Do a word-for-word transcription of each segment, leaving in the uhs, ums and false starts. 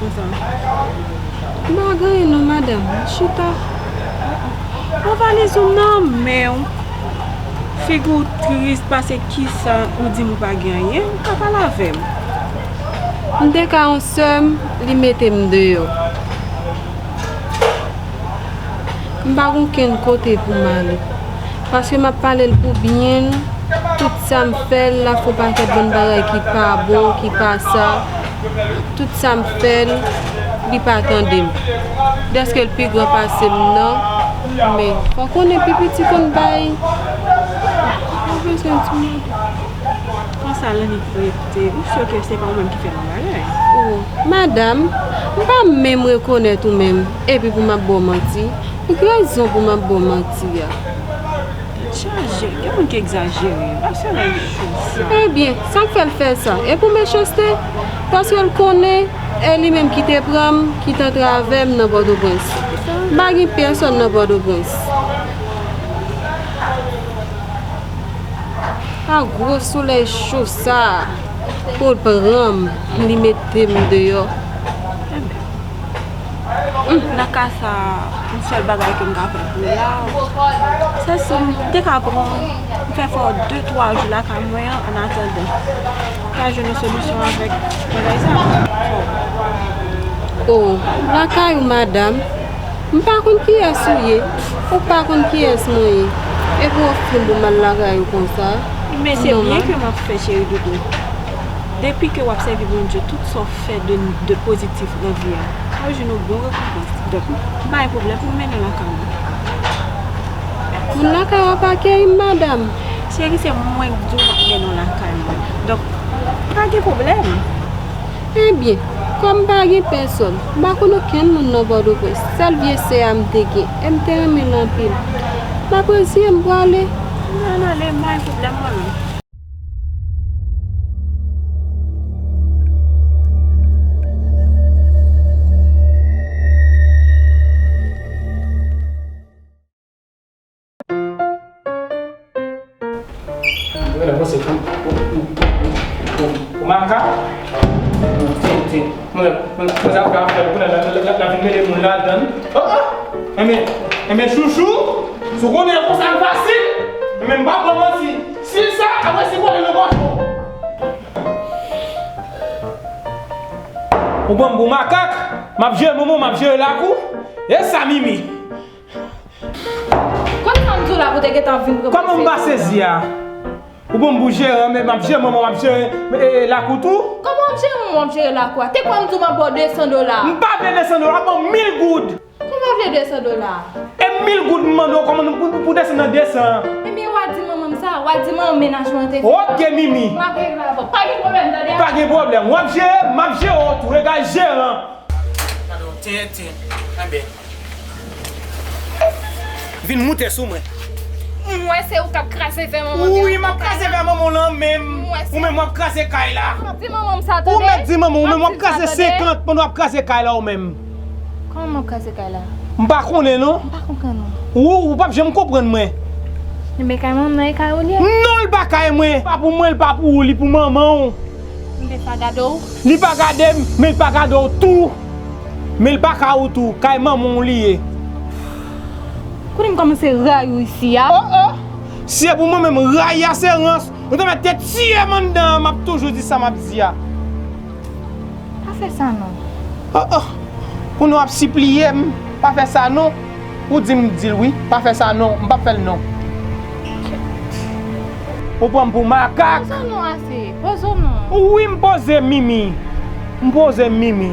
M pa gen anyen non, madanm. Chita. Pran valiz ou nan men w. Figi w tris, pase kisa ou di m ou pa gen anyen, ou ka pale avè m. M te ka yon sè m, li mete m deyò. M pa gen okenn kote pou m ale. Paske m ap pale l pou byen l, tout sa m fè l, l ap fè yon pakèt bann bagay ki pa bon, ki pa sa. Tout sa m fè l, li pa tande m. Dèske l pi gran pase m nan, men fò w konnen pi piti konn bay. Ou bezwen di m. Konsa, Lannik, rete, ou si ke se pa ou menm ki fè yon bagay? O, madanm, m pa menm rekonèt ou menm, epi pou m ap ba w manti, ki rezon pou m ap ba w manti a? Tèt chaje, gen moun ki egzajere, pa solèy cho sa. Ebyen, sa k fè l fè sa? E pou mechanste? Paske l konnen, e li menm ki te pran m, ki t antre avè m nan Pòtoprens. M pa gen pèsòn nan Pòtoprens. A gwo solèy cho sa a, pou l pran m, li mete m deyò. Nan ka sa, yon sèl bagay ke m ka fè pou ou la, se si m te ka pran, m fè fè w de twa jou lakay mwen an, annatandan. Ka jwenn yon solisyon avèk bagay sa. O, lakay ou, madanm? M pa konn kiyès ou ye, ou pa konn kiyès mwen ye, epi w ofri m pou m al lakay ou konsa? Men se byen ke m ap fè, cheri doudou. Depi ke w ap sèvi Bondye, tout sa w fè de, de pozitif nan vi a, w ap jwenn yon bon rekonpans. Donk, m pa gen pwoblèm pou m mennen w lakay mwen. Moun lakay w ap akeyi m, madanm? Cheri, se mwen k di w m ap mennen w lakay mwen. Donk, pa gen pwoblèm. Ebyen, kòm m pa gen pèsòn, m pa konn okenn moun nan Pòtoprens, sèl vye sè a m te gen, e m te renmen l anpil. M ap reziye m prale. Ann ale, m pa gen pwoblèm mwen menm. Ou makak? Tyen, tyen. Mwen, mwen, mwen, sa fè afè, kounye a, la, la, la, la vin mele moun ladann. Oh, oh! Enben, enben, chouchou, si w konnen konsa l fasil, enben, m p ap ba w manti. Si l sa, apre si kole nan gòj ou. Ou pran m pou makak, m ap jere manman w, m ap jere lakou. E sa, Mimi? Konn sa m di w la pou w te gentan vin pran pwofesè. Kòman m pa sezi a? Ou pran m pou jeran, men m ap jere manman, m ap jere, e, e, lakou tou. Kòman w ap jere manman, w ap jere lakou a? Te kwè m di w m ap ba w de san dola? M pa vle de san dola, ban m mil goud. Kòman w vle de san dola? E mil goud m mande w, kòman pou, pou, pou desann nan de san? Ebyen, w a di manman m sa, w a di manman m mennaj mwen te fè. Oke, Mimi. M ap regle avè w. Pa gen pwoblèm, tande? Pa gen pwoblèm. W ap jere, m ap jere w tou, egal jeran. Padon, tenten. Enben. Vin moute sou mwen. M wè se ou k ap kraze vè manman m. Wi, m ap kraze vè manman w lan menm. Ou menm w ap kraze kay la. M ap di manman m sa, tande. Ou mèt di manman w, ou menm w ap kraze senkant pandan w ap kraze kay la ou menm. Kòman m ap kraze kay la? M pa konnen non. M pa konprann ou. Ou, ou p ap janm konprann mwen. Men kay manman m nan e kay ou li ye? Non, l pa kay mwen. Pa pou mwen, l pa pou ou, li pou manman w. M te pa gade w. Li pa gade m, men l pa gade w tou. Men l pa ka ou tou, kay manman w li ye. Kounye a m kòmanse rayi w isi a. Oh, oh! Si e pou mwen menm, rayi a se rans. Ou te mèt te tiye m anndan an, m ap toujou di sa m ap di a. Pa fè sa non. Oh, oh! Kounye a w ap sipliye m, pa fè sa non. Ou di m di l wi, pa fè sa non, m p ap fè l non. Ou pran m pou makak. Poze w non ase, poze w non. Wi, m poze m, Mimi. M poze m, Mimi.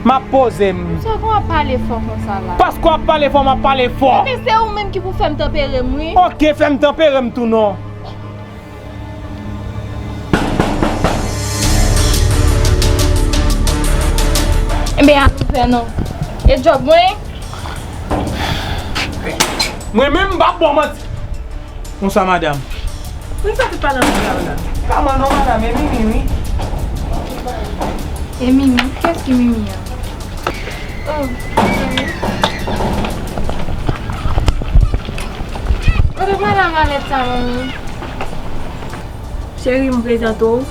M ap poze m. Misye, kòman w ap pale fò konsa la? Paske w ap pale fò, m ap pale fò. Ebyen, se ou menm ki pou fè m tanpere m, wi. Oke, fè m tanpere m tou non. Ebyen, a tou fè non. E djòb mwen? Mwen menm, m p ap ba w manti. Bonswa, madanm. Poukisa w te pale ansanm la, madanm? Pa mwen non, madanm, e Mimi, wi. E Mimi? Kiyès ki Mimi an? Oh, sorry. Kote madanm Alèt sa, manmi? Cheri, m prezante w.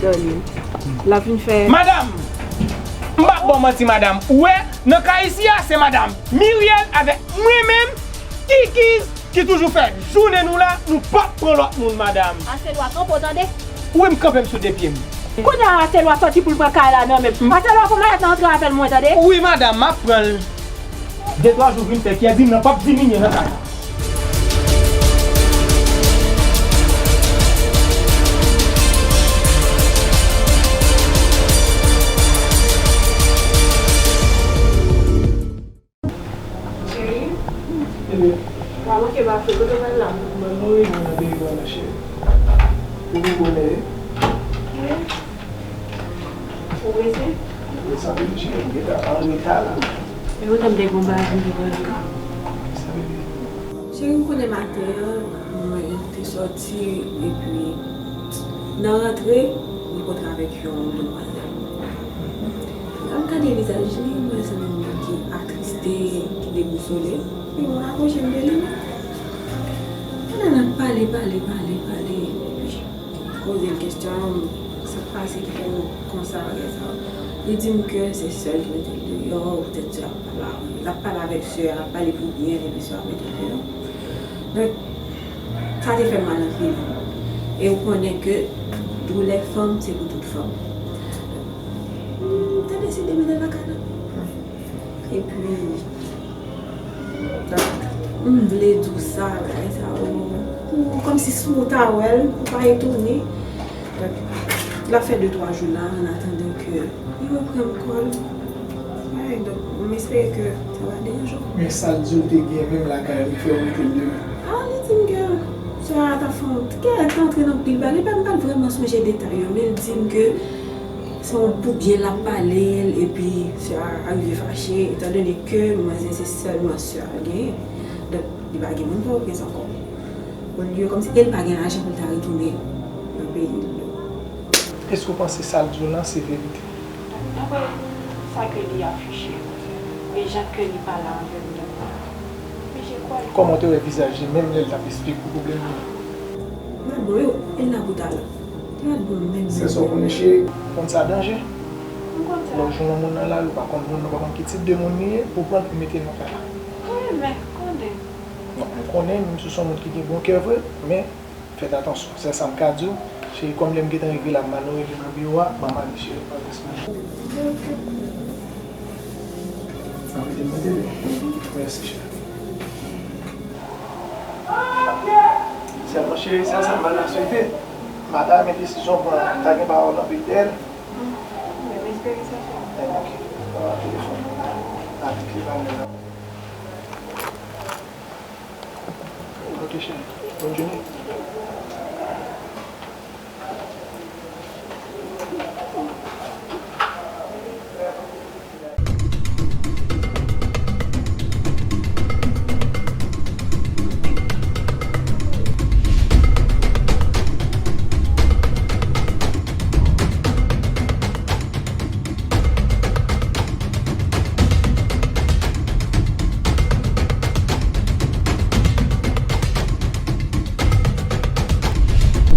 L ap vin fè. Madanm! M p ap ba w manti, madanm. Ou wè, nan kay isi a, se madanm Miryèl avèk mwen menm, Kikiz, ki toujou fè jounen nou la, nou p ap pran lòt moun, madanm. Aselwa, kanpe w tande. Ou wè m kanpe m sou de pye m. Kounye a, Aselwa sòti pou l pran kay la nan men m. Aselwa, fò malèt la antre avè l, mwen, tande. Wi, madanm, m ap pran l. De twa jou vin fè kè di m nan p ap diminye nan kay la. Cheri, wa manke bafe, kote w pral la? Mwen, mwen rive nan peyi mwen, cheri. Ou konnen, wi. Wi. Ou prese? Ou sa vle di m gentan an reta la. E poutan m te gen yon bagay pou m te pral fè. Sa vle di? Cheri, ou konnen maten an, mwen te sòti, epi nan rantre, m kontre avèk yon demwazèl. Lè m gade vizaj li, m wè se yon moun ki atriste, ki debousole. Epi mwen rapwoche m de li, men pandan n ap pale, pale, pale, pale, epi poze l kesyon, sa k pase ki fè nou konsa, bagay sa yo. Li di m ke se sè l ki mete l deyò, poutèt sè a pa la. L ap pale avèk sè a, l ap pale pou byen, epi sè a mete l deyò. Donk, sa te fè m mal anpil. E ou konnen ke doulè fanm, se pou tout fanm. M te deside mete l nan kay la. Epi, m vle di w sa, bagay sa yo, pou, kòmsi si w ta wè l, pou w pa etone. Donk, l ap fè de twa jou la, an atandan ke li reprann kò l. Wi, donk, m espere ke sa pa deranje w. Men sa l di w te gen menm lakay li ki fè w mete l deyò? A, li di m ke sè a t ap fè yon kèk antre nan pil bagay. Li pa, m pa t vrèman sonje detay yo, men l di m ke se yon pou byen l ap pale l, epi sè a rive fache, etandone ke manzè se sèlman sè a l genyen. Donk, li pa gen moun Pòtoprens ankò. Olye, kòmsi, e l pa gen lajan pou l ta retounen nan peyi l. Èske w panse sa l di w lan se verite? Daprè sa ke li afiche, e jan ke li pale avè m, donk, m oblije kwè l. Kòman w te wè vizaj li, menm lè l t ap esplike w pwoblèm li? Gad bon, yo, e l la pou ta la. Gad bon, menm. Se sa w konnen, cheri. Ou konn sa danje? M konn sa. Lè w jwenn yon moun nan lari, ou pa konn moun nan, ou pa konn ki tip de moun li ye, pou w pran l pou mete l nan kay la. Mwen renmen konnen. Non, m konnen, menm si w se yon moun ki gen bon kè vre, men fèt atansyon. Sèl sa m ka di w, cheri, kòm lè m gentan rive la, m ann rive nan biwo a, ban m ale, cheri, pa rès mwen. Sa mete m nan tele. Mèsi, cheri. Sèlman, cheri, sèl sa m ba l aswete. M pa ta renmen desizyon w pran, ta gen pawòl anpil dèyè l. M espere sa, cheri. Eh, ok. Ban m telefòn. Atik li pa mwen la. Ok, cheri. Bòn jounen.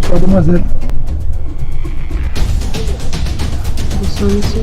Bonswa, demwazèl. Bonswa, mesye.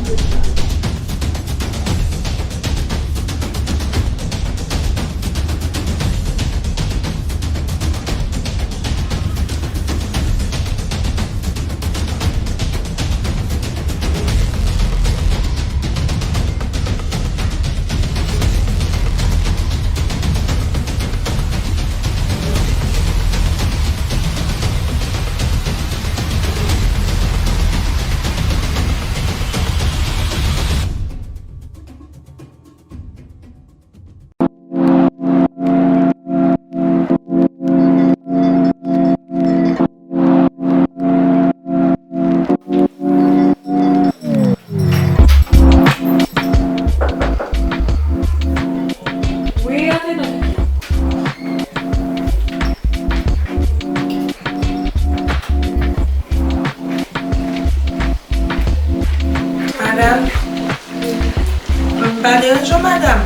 Wi, antre non. Madanm, m pa deranje w, madanm?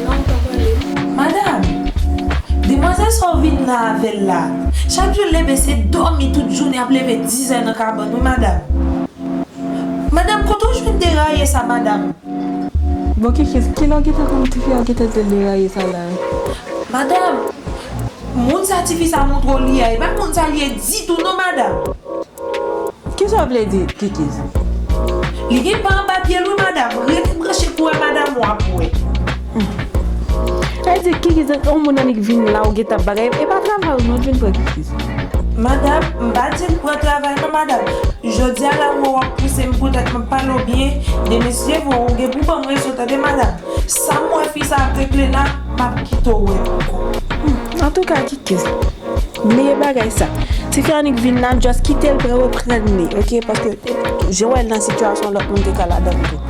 Non, pa pale. Madanm, demwazèl sa w vin la avè l la, chak jou l leve se dòmi tout jounen, ap leve dizè nan kabann wi, madanm. Madanm, kote w jwenn deraye sa, madanm? Bon, Kiki, kilè w gentan konn tifi a gentan di l deraye sa la? Madanm, moun sa tifi sa montre w li a, e pa moun sa li ye ditou non, madanm. Kisa w vle di, Kikiz? Li gen pa anba pye l wi, madanm. Rete branche pou wè madanm ou ap wè. Sa vle di, Kikiz, yon moun annik vin la, ou gentan bagay. E pa travay ou non, vin pran Kikiz. Madanm, m pa di l pran travay non, madanm. Jodi a la, ou wè w ap pouse m poutèt m ap pale w byen. Demen si Dye vle, ou gen pou ban m rezon, tande, madanm. Sa m wè fi sa ap regle la, m ap kite w wè ankò. Antouka, Kikiz, bliye bagay sa. Tifi annik vin la, just kite l reprann li, oke? Paske jan w wè l nan sitiyasyon, lòt moun te ka ladan l tou.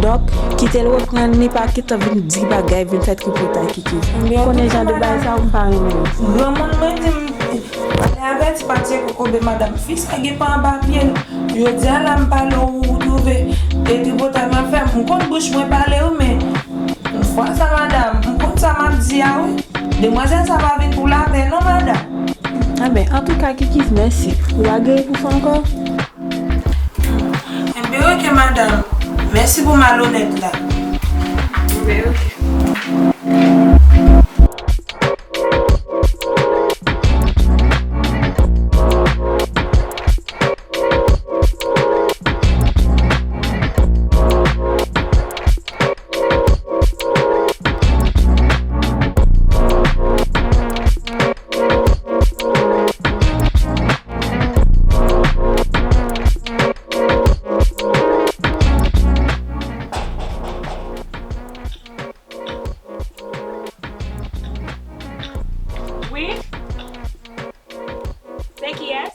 Donk, kite l reprann li, pa gentan vin di bagay, vin fè tripotay, Kikiz. Ou konnen jan de bagay sa, ou m pa renmen yo. Granmoun mwen di m, pale avèti pa tiye kokobe, madanm. Fi sa gen pa anba pye l. Jodi a la, m pale w, ou twouve e tripotay m ap fè. M konn bouch mwen pale wi, men yon fwa sa, madanm, m konn sa m ap di a wi. Demwazèl sa pa vin pou lapè non, madanm. Anben, antouka, Kikiz, mèsi. Ou pa gen pou fè ankò? Enben, oke, madanm. Mèsi pou malonèt la. Enben, oke. Wi? Se kiyès?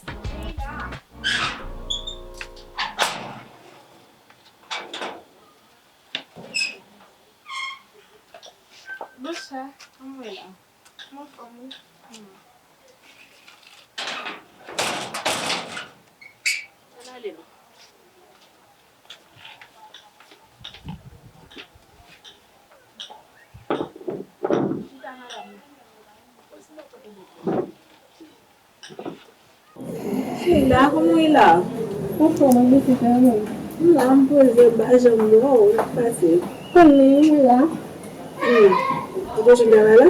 Bonswa, kòman w ye la? Mwen anfòm wi. Ann ale non. Chita madanm. Sheila, kòman w ye la? Anfòm, mwen byen, se kòman w ye? M la, m poze, m pa janm wè w, sa k pase? Konnen, mwen la. Hmm. Ou te jwenn travay la?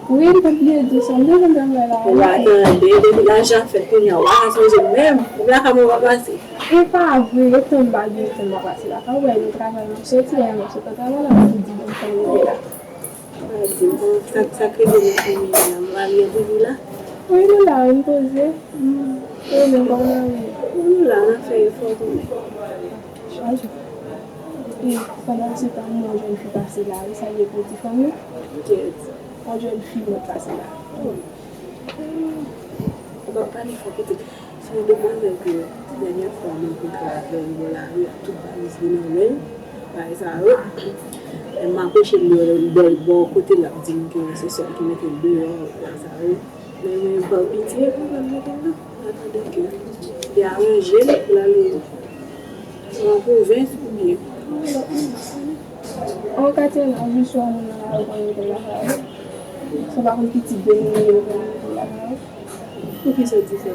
Wi, m t ap bliye di w sa, m te jwenn travay la. Ou pa tande, depi lajan fèt kounye a, ou pa ka sonje m menm. Ou la ka mwen pa pase. E pa vre, e tan m pa gen tan m pa pase la. Ka wè nou travay, m ap soti, lè m ap soti nan travay la, m ap di bon, fò m rive la. Ou pa di m, bon, sa, sa k rive nou fanmi an, mari an toujou la? Wi, nou la, wi, m poze. M renmen kòman nou ye. Nou la, n ap fè efò kanmenm. Chaje. E pandan se tan, m wè yon jèn fi pase la, wi, sa l ye pou ti fanmi? Kiyès? Yon jèn fi mwen pase la. Oh. Ou pa pale fò, pitit. Se yon demwazèl ke dènyè fwa m rankontre avè l bò lari ak tout valiz li nan men l, bagay sa yo. Lè m apwoche l, bò, bò kote l ap di m ke se sè l ki mete l deyò, bagay sa yo. Men mwen pa pitye pou mwen mete l nan. Mwen tande ke li aranje l pou l ale nan pwovens oubyen yon lòt moun, m pa konnen. An katye la, jis wè moun nan lari, ou konn mete l lakay ou. Sa w pa konn ki tip de moun li ye, ou konn mete l lakay ou. Poukisa w di sa?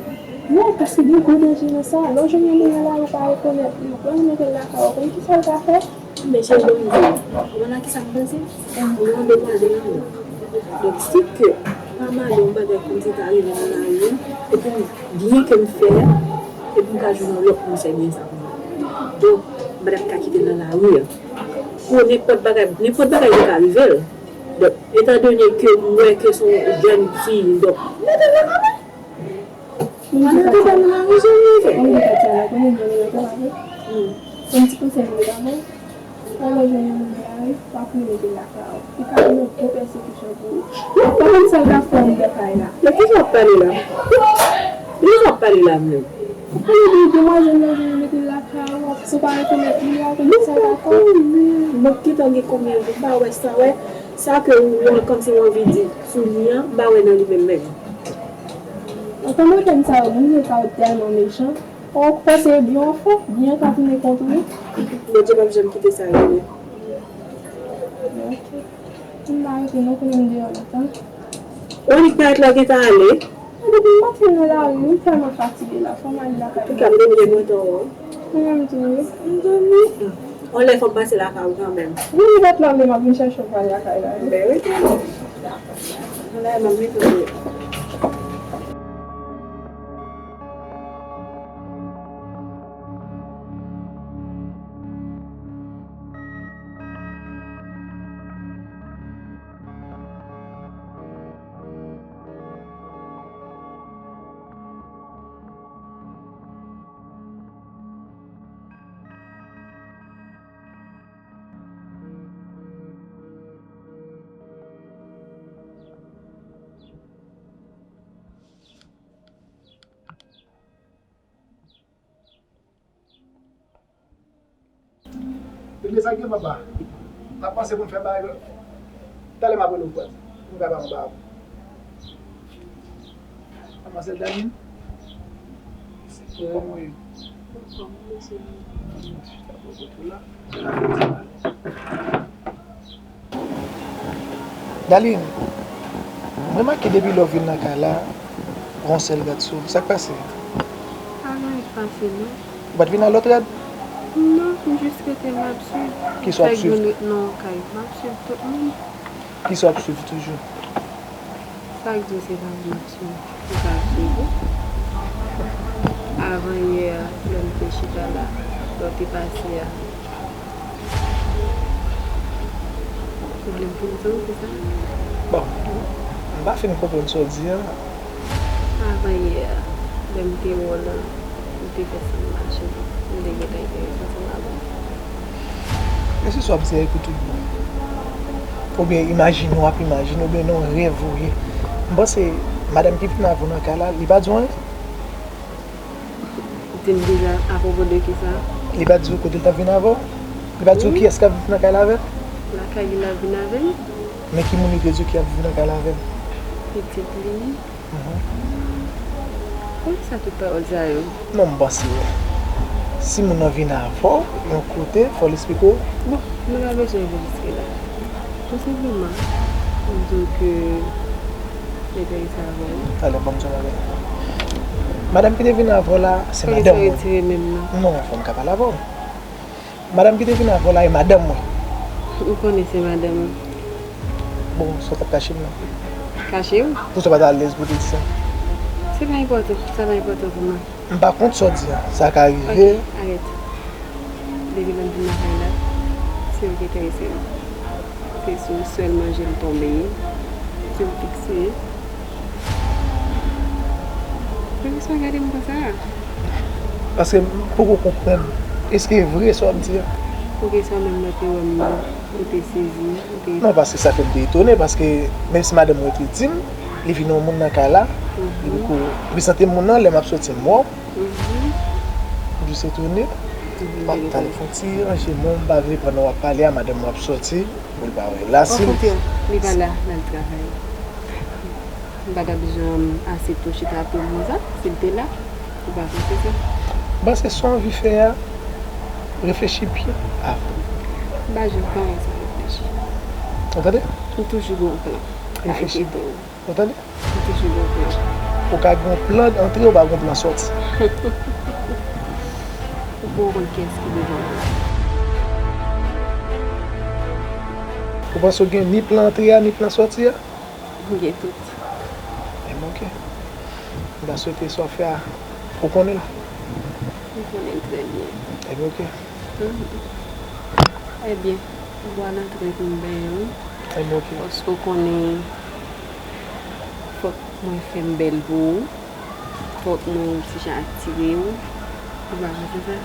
Non, paske gen gwo danje nan sa. Lè w jwenn yon moun nan lari, ou pa rekonèt li, ou pran l mete l lakay ou, ou konn kisa l ka fè? Men cheri, ban m di w, ou konn a kisa m panse? Ou yon demwazèl anmè. Donk, si ke pa mande yon bagay kòmsi ta rive nan lari an, epi m byen ke m fè a, epi m ka jwenn yon lòt konsèy byen sa pou mwen. Donk, m pa t ap ka kite l nan lari an. Pou nenpòt bagay, nenpòt bagay ki ka rive l. Donk, etandone ke m wè ke se yon jèn fi, donk, mete l nan kare. Mwen te ban m lari, jan m rive. Mwen te pati a la, konnen mwen te pati. Yon ti konsèy mwen ta ba w. Alò, jwenn yon moun nan lari, pa kouri mete l lakay ou. Ou ka vin yon gwo pèsekisyon pou ou. Ou pa konn sa l ka fè anndan kay la. De kisa w ap pale la? De kisa w ap pale la menm? Ou pale de demwazèl nan vin mete l lakay ou, si w pa rekonèt li, ou pa konn sa l ka fè. Mwen gentan gen konbyen jou m pa wè sa, wè sa ke ou, ou kòmsi ou anvi di sou li an, m pa wè nan li menm menm. Antan mwen fè m sa yo, moun yo sa yo tèlman mechan. Ou panse byen w fè, byen ka tounen kont ou wi. Bondye p ap janm kite sa rive. Ok. M pa rete non, konnen m deyò lontan. Ou annik parèt la w gentan ale. Depi m antre nan lari, m tèlman fatige la, fò m ale lakay mwen. Antouka, m te byen kontan wè w. Mwen menm tou wi. M dòmi. On lè fò m pase lakay ou kanmenm. Wi, li pa t la, men m ap vin chèche w pral lakay la wi. Ben wi, tou. Dakò. Dakò. On lè m ap vin tou. Depi sa gen papa. N ap panse pou n fè bagay. Talè m ap rele w pou n fè bagay anba. Manmzèl Darline. Se pou mwen. Darline, m remake depi lè w vin nan kay la, w yon sèl gad sou ou. Sa k pase? Pa gen anyen k pase, non. Ou pa t vin a lòt rad? Non, m jis rete, m ap swiv. Kisa w ap swiv? Chak jou m ret nan yon kay, m ap swiv tout moun. Kisa w ap swiv toujou? Chak jou se pa m ap swiv. Ou ka swiv wi. Avan yè a, lè m te chita la, lè w te pase a. Ou vle m fin di w, se sa? Bon, m pa fin konprann sa w di a. Avan yè a, lè m te wè w lan, ou te fè sanm mache, m te gentan enterese ansanm avè w. E se sa w ap di a epi tout bon. Oubyen imajine w ap imajine, oubyen nan yon rèv ou ye. M panse madanm ki vin avè w nan kay la, li pa di w anyen? Di m deja apwopo de kisa? Li pa di w kote l t ap vin avè w? Li pa di w kiyès k ap viv nan kay la avè l? Lakay li l ap vin avè m. Men ki moun li te di w ki ap viv nan kay la avè l? Pitit li. Mhm. Poukisa tout pawòl sa yo? Non, m panse si moun nan vin avè w yon kote, fò l eksplike w. Bon, nou pa bezwen rive jiske la. Tou senpleman, m di w ke m enterese avè w. Talè, ban m di w yon bagay. Madanm ki te vin avè w la, se madanm mwen. Fò w retire menm nan. Non, fò m ka pale avè w. Madanm ki te vin avè w la e madanm mwen. Ou konnen se madanm ou. Bon, sa w t ap kache m nan? Kache w? Poukisa w pa t alèz pou w te di sa? Se pa enpòtan, sa pa enpòtan pou mwen. M pa kont sa w di a. Sa ka rive. Ok, arèt. Depi lè m vin lakay la, se ou ki enterese m. Se sou sèl manje m tonbe, je m fikse. Poukisa w gade m konsa? Paske m poko konprann. Èske e vre sa w ap di a? Poukisa menm lè w te wè m nan, ou te sezi, ou te... Non, paske sa fè m te etone, paske menm si madanm mwen te di m, li vin yon moun nan kay la, li poko prezante m moun nan, lè m ap soti m wè w. Mhm. M jis etone. Mhm. M ap tande fon ti ranje men w, m pa vle pandan w ap pale a, madanm w ap soti, pou l pa wè. La, si... Okontrè, li pa la, l al travay. M pa t ap janm asepte w chita ap tann konsa, si l te la, ou pa panse sa? M panse sa w anvi fè a, reflechi byen avan. M pa janm pa wè sa reflechi. Ou tande? M toujou gen yon plan. Reflechi. Pa enkyete w. Ou tande? M toujou gen yon plan. Ou ka gen yon plan antre, ou pa gen yon plan sòti. Ou poko konn kiyès ki devan w la. Ou panse w gen ni plan antre a, ni plan sòti a? M gen tout. Ebyen, oke. M ta swete sa w fè a, ou konnen l? M konnen l trè byen. Ebyen, oke. Mhm. Ebyen, ou pral antre pou m benyen w. Ebyen, oke. Paske w konnen, fòk mwen fè m bèl pou ou. Fòk mwen yon ti jan atire w. Ou pa panse sa?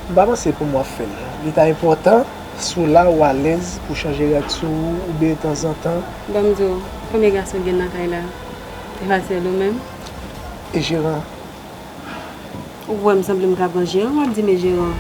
M pa panse pou m w ap fè l. Li ta enpòtan si w la, ou alèz pou w chanje rad sou ou, oubyen tanzantan. Ban m di w, konbyen gason gen nan kay la? E pa sèl ou menm? E jeran an? Ou wè m sanble m ka pran jeran, w ap di m e jeran.